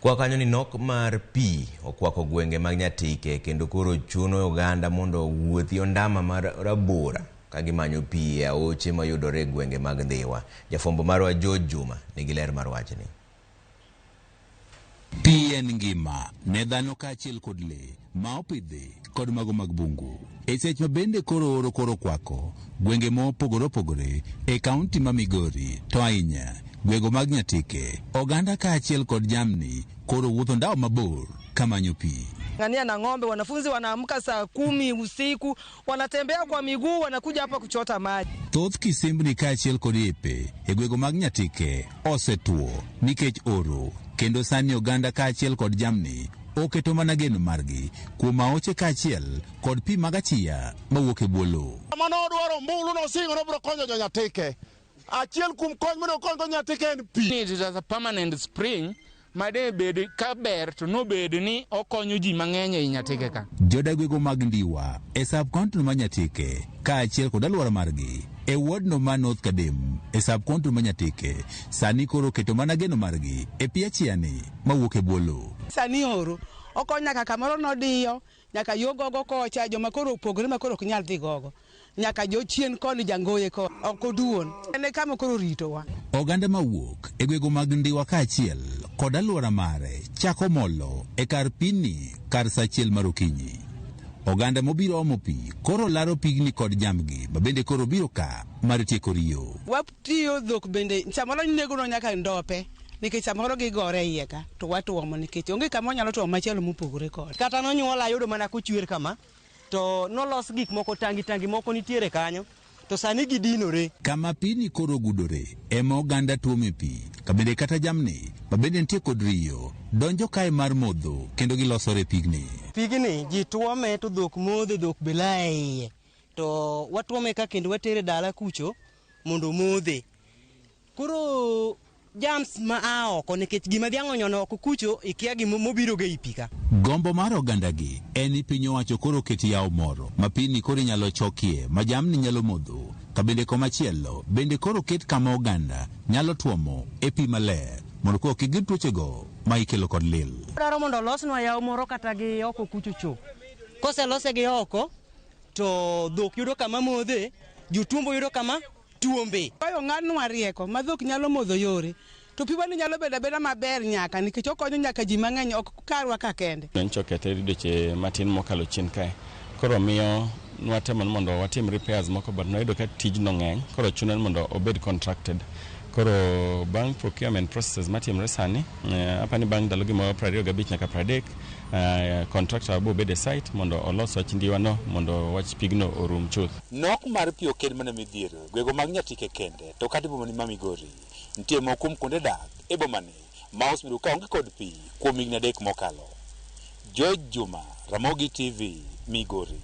Kwa kanyo ni nok mar pi okwako gwenge mag Nyatike kendo koro chuno oganda mondo owuothi ondama mar rabora ka gimanyo pi e aoche mayudore e gwenge mag Ndhiwa. Jafwambo marwa George Juma nigi ler mar wachni. Pi en ngima ne dhano kaachiel kod le ma opidhi kod mago mag bungu. E seche ma bende koro oro koro kwako gwenge mopogore opogore e kaunti ma Migori to ahinya gwego mag Nyatike, oganda kaachiel kod jamni koro wuotho ndawa mabor kamanyo pi. Ngamia na ng'ombe, wanafunzi wanaamka saa 10 usiku, wanatembea kwa miguu, wanakuja hapa kuchota maji. Thoth kisimbni kaachiel kod epe e gwego mag Nyatike osetuo nikech oro kendo sani oganda kaachiel kod jamni oketo mana geno margi kuom aoche kaachiel kod pi mag achiya mawuok e bwo lowo. Mano odwaro ombulu nosingo nobiro konyo jo Nyatike. Achiel kuom kony mane okonygo Nyatike en pi. It is a permanent spring ma de bed ka ber to nobed ni okonyo ji mang'eny ei Nyatike ka. Jodagwego mag Ndiwa e sub county ma Nyatike kaachiel kod alwora margi e wodno ma North Kadem e sub county ma Nyatike sani koro oketo mana geno margi e pi achiyani mawuok e bwo lowo. Sani oro okonyo nyaka kamoro nodiyo nyaka yo gogo kocha joma koro opogore ma koro ok nyal dhi gogo nyaka jo chien koni jangoye ko ok oduon en e kama koro ritowa. Oganda mawuok e gwego mag Ndiwa kaachiel kod alwora mare chako molo e kar pini kar sa 1 mar okinyi. Oganda mobiro omo pi koro laro pigni kod jambgi ma bende koro biro ka mar tieko riyo. Watiyo dhok bende samoro negonwa nyaka ndope nikech samoro gigore e iye ka to watuomo nikech onge kama wanyalo tuomo machielo mopogore kode. Kata nonyuola ayudo mana kochwer kama to nolos gik moko tangi tangi moko nitiere kanyo to sani gidinore. Kama pini koro gudore ema oganda tuome pi kabende kata jamni ma bende nitie kod riyo donjo kae mar modho kendo gilosore pigni. Pigni ji tuome to dhok modhe dhok be laa e iye to watuome ka kendo watere dala kucho mondo omodhe. Koro jams ma a oko nikech gima dhiang' onyono oko kucho ikia gima mobiro go ei pi ka. Gombo mar ogandagi en ni piny owacho koro ket yawo moro ma pini koro inyalo chokie ma jamni nyalo modho kabende komachielo bende koro ket kama oganda nyalo tuomo e pi maler mondo koro kik giyud tuochego ma ikelo kod lil. Dwaro mondo olosnwa yawo moro kata gi oko kucho cho. Koselose gi oko to dhok yudo kama modhe, jotuombo yudo kama tuombe. Kwayo ng'adnwa rieko ma dhok nyalo modho yore to piwani nyalo bedo abeda maber nyaka nikech okonyo nyaka ji mang'eny ok karwa ka kende. Nyocha okethe dweche matin mokalo chien kae. Koro miyo nwatemo ni mondo watim repairs moko but nwayudo ka tijno ng'eny koro chuno ni mondo obed contracted. Koro bang' procurement processes matimore sani, apani bang' ndalo gimoro 25 nyaka 30, contractor bo bedo e site mondo olos wach ndiwa no mondo wach pigno orum chuth. Nok mar pi ok en mana midhiero e gwego mag Nyatike kende to kata e bomani ma Migori. Nitie moko kuom kuonde dak e bomani ma osebedo ka onge kod pi kuom higni 3 mokalo. George Juma, Ramogi TV, Migori.